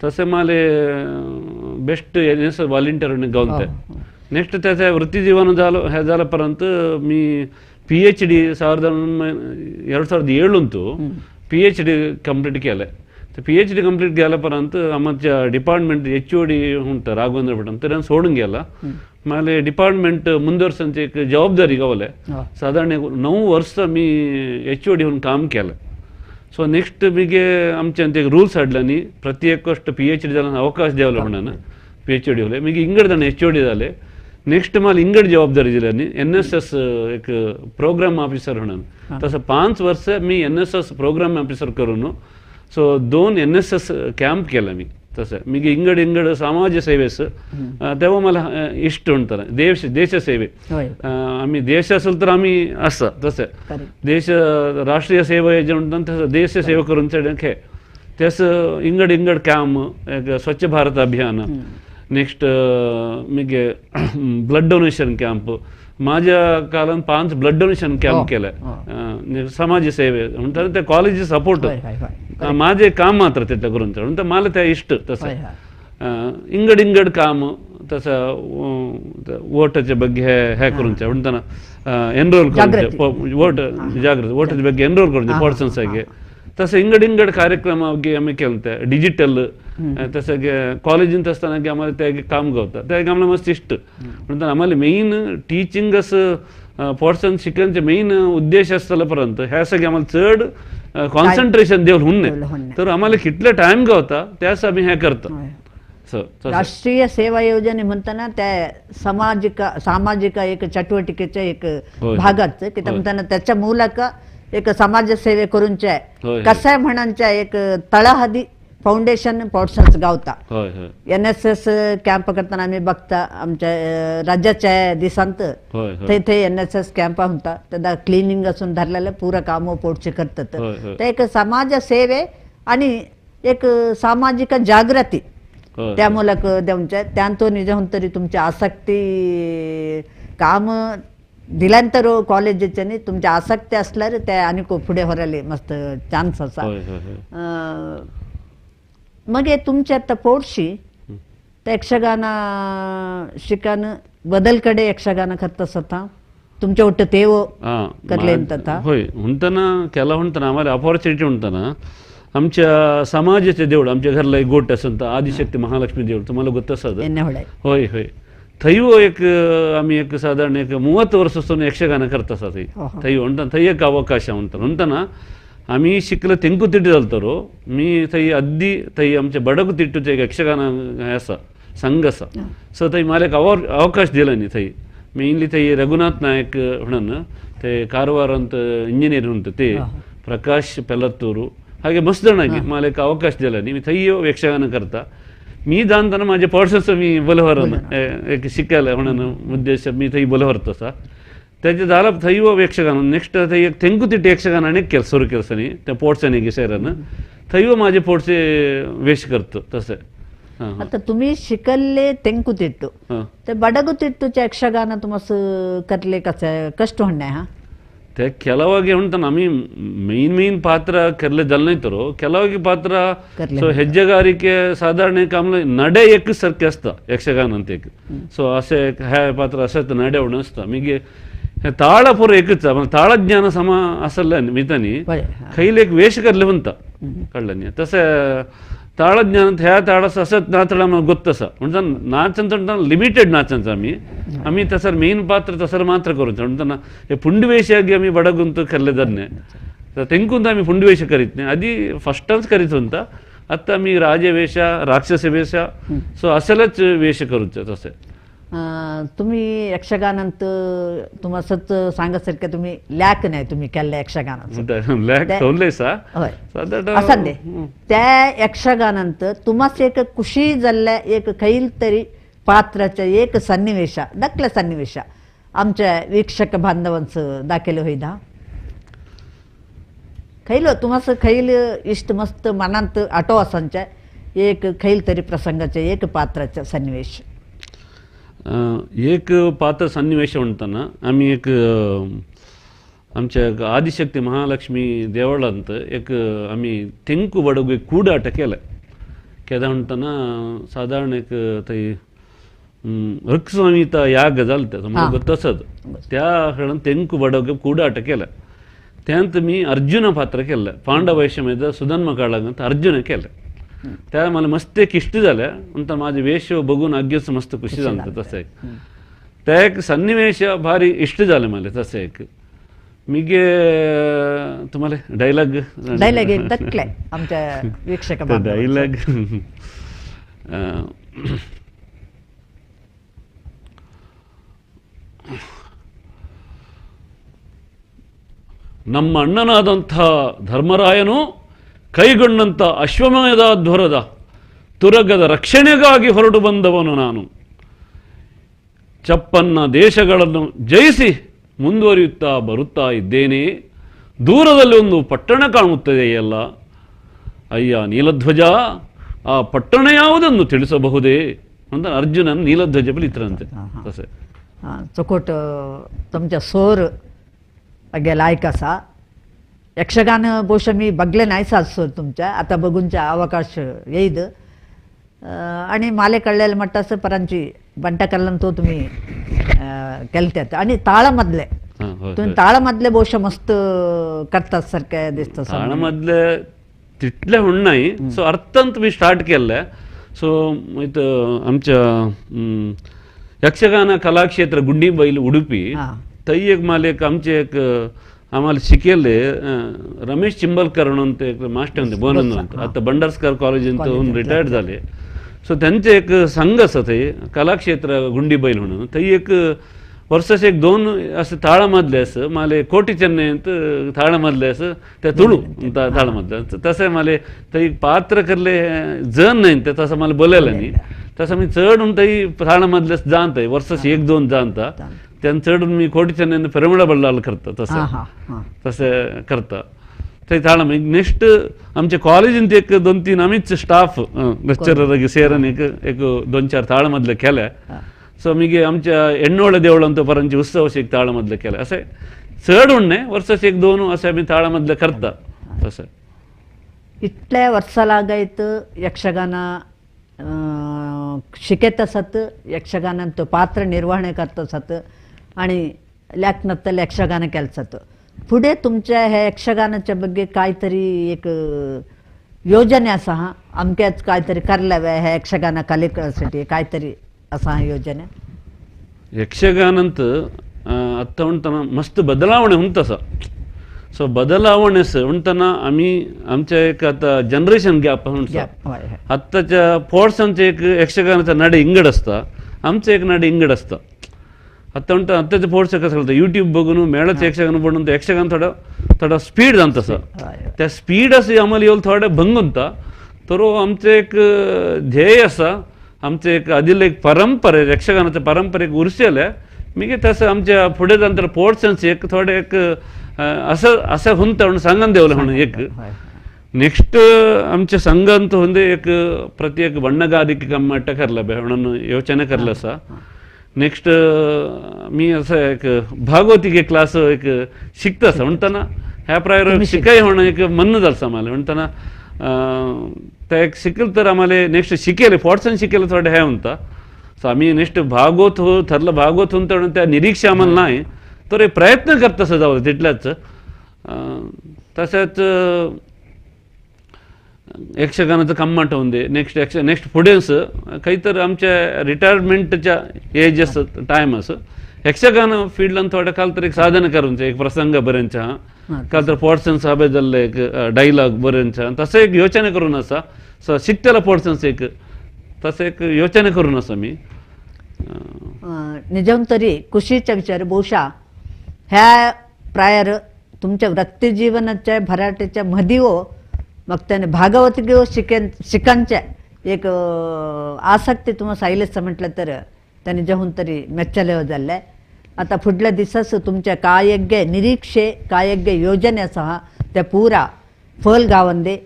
तसे मला बेस्ट NSS volunteer गावते. नेक्स्ट त्याच्या वृत्तीजीवन झालं हे झाल्यापर्यंत मी PhD 2007 ಅಂತೂ PhD complete केलं. तर PhD complete केल्यापर्यंत आमच्या डिपार्टमेंट HOD उंट राघवेंद्र भट ಅಂತ ನಾನು सोडून गेला. मला डिपार्टमेंट ಮುಂದುವರ್ಸಂತ एक जबाबदारी गावले. साधारण 9 वर्ष मी HOD होऊन काम केलं. सो नेक्स्ट मीगे आमचे एक रूल्स हाडले प्रत्येक PhD जाल्यार अवकाश देवलो म्हणून PhD होले मीगे इंगड जाण HOD जाले. नेक्स्ट मला इंगड जबाबदारी दिली NSS एक प्रोग्राम ऑफिसर म्हणून. तसं 5 वर्ष मी NSS programme officer करून सो 2 NSS camp केलं मी. तशें मागीर इंगड इंगड समाज सेवेस तेव्हा मला इश्ट म्हणटाले देश देश सेवे आमी देश असेल तर आमी आसा तशें देश राष्ट्रीय सेवा जे म्हणटा तसं देश सेवा करून हे तेस इंगड इंगड काम एक स्वच्छ भारत अभियान नेक्स्ट मागीर ब्लड डोनेशन कॅम्प माझ्या काळान 5 ब्लड डोनेशन कॅम्प केले समाज सेवे म्हणटा ते कॉलेज सपोर्ट माझे काम मात्र तितलें करून म्हणटा मला ते इश्ट तसं इंगड इंगड काम तसं वोटाचे ಬಗ್ಗೆ हे करूंचे म्हणटाना एनरोल करूंचे वोट जागृत वोटाचे ಬಗ್ಗೆ एनरोल करूंचे पर्सन्स आगे तसं इंगड इंगड कार्यक्रम आमी केले ते डिजिटल तसं कॉलेजींत आसतना की आम्हाला ते काम गावता ते आम्हाला मस्त इश्ट म्हणटाना आम्हाला मेन टिचींग असं पर्सन शिकनचे मेन उद्देश आसतलो पर्यंत हे सगळें आम्हाला चड कॉन्सन्ट्रेशन देवल हुन्ने तर आम्हाला कितले टायम गावता त्यास आमी हे करता. राष्ट्रीय सेवा योजने म्हणताना त्या सामाजिक सामाजिक एक चटुवटिकेच्या एक भागाच की म्हणताना त्याच्या ಮೂಲಕ एक समाजसेवे करूंचे कसाय म्हणच्या एक तळहादी फाउंडेशन पर्सन्स गावता. NSS camp करताना आम्ही बघता आमच्या राज्याच्या दिसांत थंय थंय NSS camp होता तेदा क्लिनिंग असून धरलेलं पुरा काम पोटचे करतात. ते एक समाज सेवे आणि एक सामाजिक जागृती त्या ಮೂಲಕ देवचे त्यांतो निज तरी तुमची आसक्ती काम दिल्यानंतर कॉलेजीच्यानी तुमची आसक्ती असल्यार ते आनी फुडें व्हरले मस्त चान्स आसा. मगे तुमचे आतां पोटशी ते यक्षगान शिकान बदल कडे यक्षगान करता स्वतः तुमच्या ಒಟ್ಟು ತೇವೋ करले तथा होय म्हणताना केला म्हणताना आम्हाला अपॉर्च्युनिटी म्हणताना आमच्या समाजाचे देवळ आमच्या घरला एक गोट आसा आदिशक्ती महालक्ष्मी देवळ तुम्हाला ಗೊತ್ತ आसा. होय होय थंय एक आमी एक साधारण एक 30 वर्स यक्षगान करता आसा थंय थंय म्हणटा थंय एक अवकाश म्हणटा म्हणटाना आमी शिकले तेंकुतिट्टु जालतरो मी थंय अद्दी थंय आमचे बडगुतिट्टूचे एक यक्षगान हें आसा संघ आसा सो थंय मला एक अवकाश दिला न्ही थंय मेनली थंय रघुनाथ नायक म्हणून ते कारवारांत इंजिनियर म्हणटा ते प्रकाश पेलत्तूर हागे मस्त जाणांक मला एक अवकाश दिला न्ही मी थंय यक्षगान करता. मी जाणताना माझे पर्सन्स मी बलहरन एक शिकायला म्हणून उद्देश मी थंय बलहरत आसा त्याचे झालं थंय यक्षगान नेक्स्ट थंय एक तेंकुतिट्टु यक्षगान आनी केलं सुरू केलं न्ही त्या पोटसांनी शहरान थंय माझे पोटचे वेश करतो तसं. आता तुम्ही शिकले तेंकुतिट्टु ते बडगुतिट्टुचे यक्षगान तुम्हाला करले कसं कष्ट होणे हा ते ಕೆಲವಾಗಿ ಉಂಟು ಆಮಿ ಮೇನ್ ಮೇನ್ ಪಾತ್ರ ಕೆರ್ಲೆ ಜಲ್ನೈತರು ಕೆಲವಾಗಿ ಪಾತ್ರ ಸೊ ಹೆಜ್ಜೆಗಾರಿಕೆ ಸಾಧಾರಣ ಕಾಮಲೆ ನಡೆ एक सारखे असता यक्षगान ಅಂತ एक सो असे हे पात्र असेच नडे म्हणून असता मागीर ताळ पुरो एकच ताळज्ञान सम आसल्ले मितानी खैल एक वेश करले म्हणता कळलं न्ही तशें ताळज्ञान ह्या ताळास असत नाचणं आम्हाला ಗೊತ್ತಸ म्हणटा नाच ಅಂತ लिमिटेड नाचांचं आम्ही आम्ही तसर मेन पात्र तसर मात्र करूच म्हणताना हे पुंडवेशागी आम्ही बडगुंत केल्ले जान्ने तेंकून आम्ही पुंडवेश करीत नाही आधी फस्टच करीत होता आता आम्ही राजवेश राक्षस वेश सो असलच वेश करूच तसे. तुम्ही यक्षगानांत तुम्हाला सांगासारखे तुम्ही लॅक नाही तुम्ही केल्ल्या यक्षगानात लॅक सा असं त्या यक्षगानांत तुम्हाला एक खुशी जाल्ल्या एक खैल तरी पात्राच्या एक सन्निवेश दाखल्या सन्निवेश आमच्या वीक्षक बांधवांचं दाखवलं होईदा खैल तुम्हाला खैल इष्ट मस्त मनांत आटो असांच्या एक खैल तरी प्रसंगाच्या एक पात्राच्या सन्निवेश एक पात्र सन्निवेश म्हणताना आम्ही एक आमच्या आदिशक्ती महालक्ष्मी देवळांत एक आम्ही तेंकू बडगु एक ಕೂಡಾಟ केलें केदा म्हणताना साधारण एक थंय ऋक्स्वामीचा याग जाल तुम्हाला ಗೊತ್ತसत त्या खेळान तेंकू बडगु ಕೂಡಾಟ केलें त्यांत मी अर्जुन पात्र केलें पांडवैशमेದ सुधन्म काळांत अर्जुन केलें त्या मला मस्त एक इष्ट जालें म्हणटा माझे वेश बघून अग्गेच मस्त खुशी जाता तसं एक त्या एक सन्निवेश भारी इष्ट जालें मला तसं एक मीगे तुम्हाला डायलॉग डायलॉग एक दखले आमच्या वीक्षक डायलॉग ನಮ್ಮ ಅಣ್ಣನಾದಂಥ ಧರ್ಮರಾಯನು ಕೈಗೊಂಡಂಥ ಅಶ್ವಮೇಧಾಧ್ವರದ ತುರಗದ ರಕ್ಷಣೆಗಾಗಿ ಹೊರಟು ಬಂದವನು ನಾನು. ಚಪ್ಪನ್ನ ದೇಶಗಳನ್ನು ಜಯಿಸಿ ಮುಂದುವರಿಯುತ್ತಾ ಬರುತ್ತಾ ಇದ್ದೇನೆ. ದೂರದಲ್ಲಿ ಒಂದು ಪಟ್ಟಣ ಕಾಣುತ್ತದೆಯಲ್ಲ, ಅಯ್ಯ ನೀಲಧ್ವಜ, ಆ ಪಟ್ಟಣ ಯಾವುದನ್ನು ತಿಳಿಸಬಹುದೇ ಅಂತ ಅರ್ಜುನನ್ ನೀಲಧ್ವಜ ಬಲಿತರಂತೆ. तशें चोकोट तुमच्या सोर गे लायक आसा. यक्षगान ಬಹುಶಃ मी बघले नाही सात सोर तुमच्या, आता बघूनच्या अवकाश येईद. आणि माले कळलेले म्हणटा असं परांची बंटा तो तुम्ही केलत्यात. आणि ताळामधले तुम्ही ताळामधले ಬಹುಶಃ मस्त करतात सारखे दिसतं. ताळामधले तितले म्हण नाही, सो अर्थांत मी स्टार्ट केल्ले. सो इथं आमच्या यक्षगान कलाक्षेत्र गुंडीबैल उडुपी थंय एक माले एक आमचे एक आम्हाला शिकेले रमेश चिंबलकर म्हणून ते एक मास्टर होते बोनन ಅಂತ, आता भंडारस्कर कॉलेज रिटायर्ड झाले. सो त्यांचे एक संघ आसा थंय कलाक्षेत्र गुंडीबैल म्हणून, थंय एक वर्साचे एक दोन असे ताळामधले असं माले कोटी चेन्नई ಅಂತ ताळामधले असं त्या तुळू ताळामधले तशें माले थंय पात्र करले जण नाही ते तसं मला बोलायला न्ही. तसं मी चड म्हणून थंय ताळामधले जाणताय वर्साचे एक दोन जाणता त्यान चड मी कोटी चेन्नई पेरमळ बल्लाल करता तसं तशें करता थंय ताळा. मागीर नेक्स्ट आमच्या कॉलेजीन एक दोन तीन आमीच स्टाफ लेक्चरर सेरन एक एक दोन चार ताळामधले केले. सो मागीर आमच्या एण्णोळ देवळ ಅಂತ परांचे उत्सव एक ताळामधले केले. अशें चड म्हणणे वर्साचे एक दोन अशें आमी ताळामधले करता. तशें इतल्या वर्सां लागायत यक्षगान शिकयत आसात, यक्षगानांत पात्र निर्वहणे करत आसात आणि ल्याकनत्तल यक्षगान केलसात. फुडें तुमच्या ह्या यक्षगानाच्या ಬಗ್ಗೆ कांयतरी एक योजने आसा हा, अमक्याच कांयतरी करल्यावे ह्या यक्षगान कलेसाठी कांयतरी आसा योजने? यक्षगानंत आत्ता म्हणटना मस्त बदलावणे उंत आसा. सो बदलावणे म्हणटना आमी आमच्या एक आतां जनरेशन गॅप म्हणटा, आत्ताच्या फोर्सांचे एक यक्षगानाचा नडे इंगड आसता, आमचें एक नडे इंगड आसता. आतां म्हणटा आत्ताचे फोर्स कसं चलता युट्यूब बघून मेळच यक्षगान पडून यक्षगान थोडो थोडो स्पीड जाता आसा, त्या स्पीड आसा आम्हाला येवन थोडे भंग उरता. तर आमचें एक ध्येय आसा, आमचें एक आदिल्ले एक परंपरे यक्षगानाच्या परंपरेक उरशेलें मागीर तशें आमच्या फुडें जावन पोर्शन्स एक थोडे एक असं असं हुंता म्हणून सांगून देवलं म्हणून एक नेक्स्ट आमच्या संघांत हुंदे एक प्रत्येक बण्णगारिके कम्मट्ट करला बे म्हणून योचने करलं आसा. नेक्स्ट मी असं एक भागवतिके क्लास एक शिकता आसा म्हणटना ह्या प्रायर शिकाय म्हणून एक मन जालें आम्हाला म्हणटना ते एक शिकल तर आम्हाला नेक्स्ट शिकेले फोर्सान शिकेले थोडे हे म्हणता. सो आमी नेक्स्ट भागवत थरलं भागवत म्हणटा म्हणून त्या निरीक्षा आम्हाला नाही, तर एक प्रयत्न करता सदां तितल्याच. तशेंच यक्षगानाचं कम्मट होऊन नेक्स्ट नेक्स्ट फुडेंच खंय तर आमच्या रिटायरमेंटच्या एज आसा टायम आसा यक्षगान फिल्डान थोडे काल तर एक साधना करूंचे एक प्रसंग बरेंचे हा, काल तर पोर्सन्स हाबे जाल्ले एक डायलॉग बरेंचे तशें एक योचने करून आसा. सो शिकतले पोर्सन्स एक तशें एक योचने करून आसा मी. निजम तरी कुशीच्या विचार ಬಹುಶಃ ह्या प्रायर तुमच्या वृत्तीजीवनाच्या भराट्याच्या मदीवो मग त्याने भागवत शिकांचे एक आसक्ती तुम्हाला सायलेस म्हटलं तर त्याने जेहून तरी मेच्चले जाल्ले. आता फुडल्या दिसास तुमच्या कायज्ञ निरीक्षे कायज्ञ योजने आसा त्या पुरा फल गावंदे.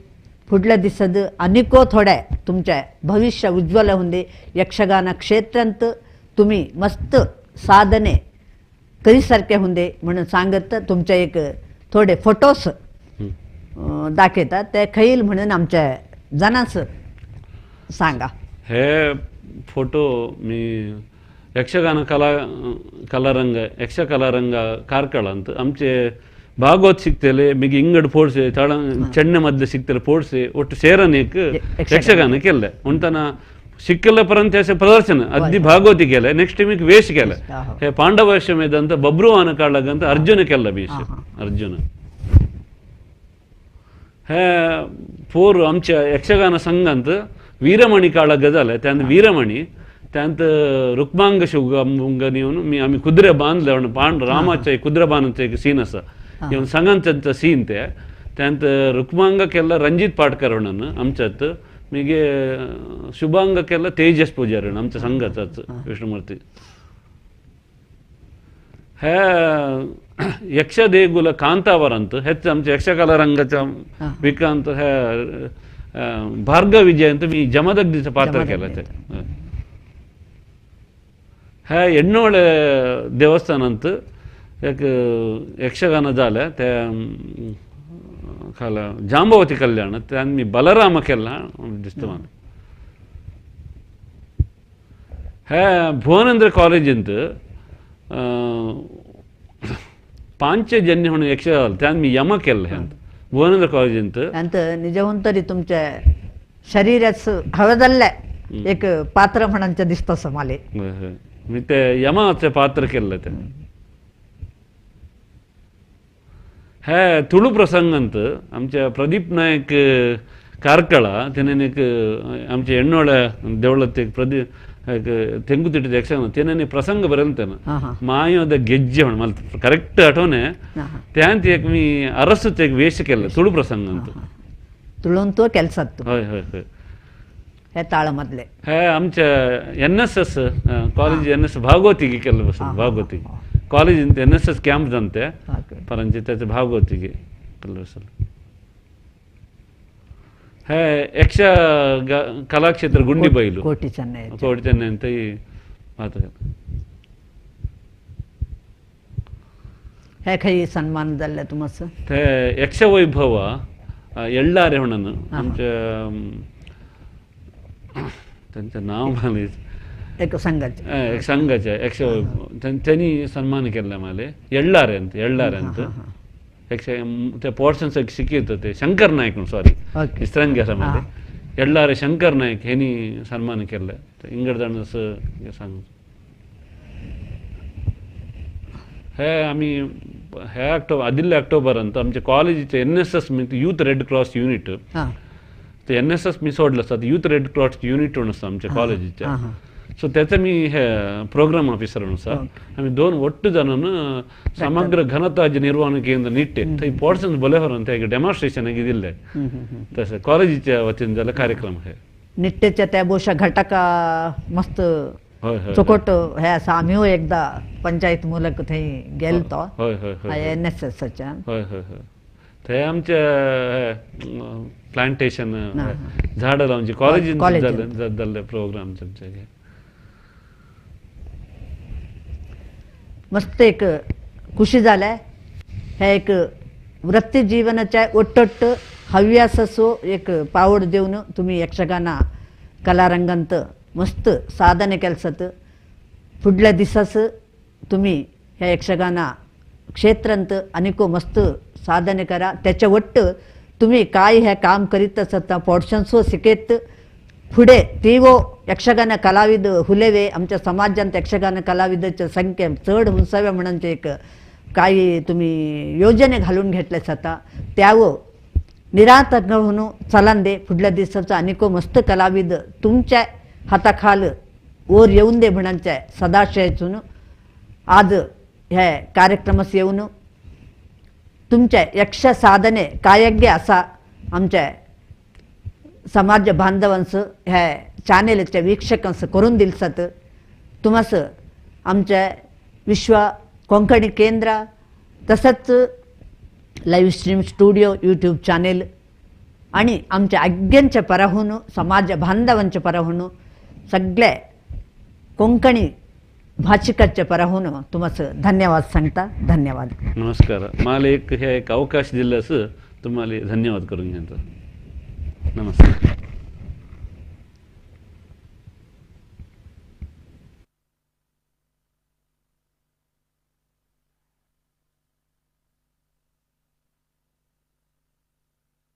फुडल्या दिसद अनेको थोडे तुमच्या भविष्य उज्ज्वल होंदे. यक्षगान क्षेत्रांत तुम्ही मस्त साधने करीसारखे होंदे म्हणून सांगत तुमचे एक थोडे फोटोस दाखयतात ते खैल म्हणून आमच्या जनांस सांगा. हे फोटो मी यक्षगान कलारंग यक्ष कलारंग कार्कळांत आमचे भागवत शिकतले मागीर इंगड फोडसे थोडा चेण्णे मदले शिकतले फोडसे ಒಟ್ಟು ಸೇರನ್ एक यक्षगान केल्ले म्हणटना शिकले पर्यंत अशें प्रदर्शन अद्दी भागवती केले. नेक्स्ट टायम एक वेश केले हे पांडवाश्रमेद ಅಂತ बब्रुवान काळाग अर्जुन केल्ला वेश अर्जुन. हे पोर आमच्या यक्षगान संघांत वीरमणी काळाग जाले त्यान वीरमणी त्यांत रुक्मांग शुगमुंग येवन मी आमी कुद्रे बांदले म्हणून पांड रामाचे कुद्रे बांदचे एक सीन आसा येवन संघांत सीन ते त्यांत रुक्मांग केल्ला ರಂಜಿತ್ पाटकर म्हणून आमच्यात मीगे शुभांगಕ್ಕೆಲ್ಲ ತೇಜಸ್ ಪೂಜಾರಿ आमच्या संघाचाच विष्णुमूर्ती. हे यक्षदेगुल कांतावर अंत हेच आमच्या यक्षकला रंगाच्या विकांत हे भार्गव विजय ಅಂತ मी जमदग्नीचं पात्र केलं ते. हे एण्णोळे देवस्थान अंत एक यक्षगान झालं त्या खाला जांबवती कल्याण त्यान मी बलराम केला दिसतो मला. हे भुवनेंद्र कॉलेजींत पांचजन्य म्हणून यक्षगान त्यान मी यम केलं हे भुवनेंद्र कॉलेजींत. अंत निजहून तरी तुमच्या शरीराच हवं एक पात्र म्हणून दिसतं असं मला. मी ते यमाचे पात्र केलं ते. हे तुळू प्रसंगांत आमच्या प्रदीप नायक कार्कಳ तेणे एक आमच्या एण्णोळे देवळात एक प्रदीप एक तेंकुतिट्ट यक्षगान तेणे प्रसंग बरयलतेन मायोದ ಗೆಜ್ಜೆ म्हणून मला करेक्ट आठवणे त्यांत एक मी अरसूच एक ವೇಷ केलं तुळू प्रसंग ಅಂತ. तुळून तो ಕೆಲಸ. होय होय होय. हे ताळमधले हे आमच्या N S S college N S भागवतिಗೆ केलं बस भागवती college N S S camp जाते ಪರಂಜಿ त्याचे भागवतिಗೆ केलं बसल. हे यಕ್ಷ कलाक्षेत्र गुंडीबैಲು ಕೋಟಿ ಚೆನ್ನೈ ಕೋಟಿ ಚೆನ್ನೈ ಅಂತ ಈ ಮಾತು. हे खंय सन्मान जाल्ले तुमचं? ते यक्षवैभव एळ्ळारे म्हणून आमच्या त्यांचं नाव मला एक संघाचे एक संघाचे यक्षवैभव त्यांनी सन्मान केला मला एळ्ळारे ಅಂತ एळ्ळारे ಅಂತ यक्ष ते पोर्शन्स एक शिकयत ते शंकर नायक सॉरी इस्त्रांगी आसा मला एळ्ळारे शंकर नायक हेनी सन्मान केले इंगड जाण सांग. हे आम्ही हे ऑक्टोबर आदिल्ले ऑक्टोबर अंत आमच्या कॉलेजीचे एन एस एस म्हणजे यूथ रेड क्रॉस युनिट ते एन एस एस मी सोडलं असतात यूथ रेड क्रॉस युनिट म्हणून आसता आमच्या कॉलेजीच्या. सो त्याचा मी हे प्रोग्राम ऑफिसर म्हणून आसा. आमी दोन ಒಟ್ಟು ಜನನು ಸಮಗ್ರ ಘನತ್ಯಾಜ್ಯ ನಿರ್ವಹಣೆ ಕೇಂದ್ರ निट्टे थंय पोर्शन्स बले व्हरून ते एक डेमॉन्स्ट्रेशन दिल्लें तशें कॉलेजीच्या वतीन जाल्ले कार्यक्रम हे निट्टेच्या त्या बोशा घटका मस्त चोकोट हे आसा. आम्ही एकदा पंचायत मूलक थंय गेलतो हय हय एन एस एसाच्या. हय हय हय थंय आमच्या प्लांटेशन झाडां लावची कॉलेजीन जाल्ले प्रोग्राम आमचे. मस्त एक खुशी जालें. हे एक वृत्ती जीवनाच्या ಒಟ್ಟೊಟ್ಟು हव्याससो एक पावड देवन तुम्ही यक्षगान कलारंगांत मस्त साधने केलसत. फुडल्या दिसास तुम्ही ह्या यक्षगान क्षेत्रांत अनेको मस्त साधने करा. त्याच्या वट्ट तुम्ही काय हे काम करीत आसता पोर्शन्सो शिकयत फुडें तीवो यक्षगान कलाविद हुलेवे आमच्या समाजांत यक्षगान कलाविदाच्या संख्या चड हुंसाव्या म्हणून एक काही तुम्ही योजने घालून घेतले जाता त्यावो निरातंक म्हणून चलान दे. फुडल्या दिसाचो अनेको मस्त कलाविद तुमच्या हाताखाल ओर येऊन दे म्हणचे सदाशयचून आज हे कार्यक्रमास येऊन तुमचे यक्ष साधने कायज्ञ असा आमच्या समाज बांधवांचं ह्या चॅनेलच्या वीक्षकांचं करून दिलसात. तुम्हास आमच्या विश्व कोंकणी केंद्र तसंच live stream studio YouTube channel आणि आमच्या आज्ञांच्या पराहून समाज बांधवांच्या पराहून सगळे कोंकणी भाषिकाच्या पराहून तुम्हाला धन्यवाद सांगता. धन्यवाद. नमस्कार. मला एक हे एक अवकाश दिल्यास तुम्हाला धन्यवाद करून घेतो. नमस्कार.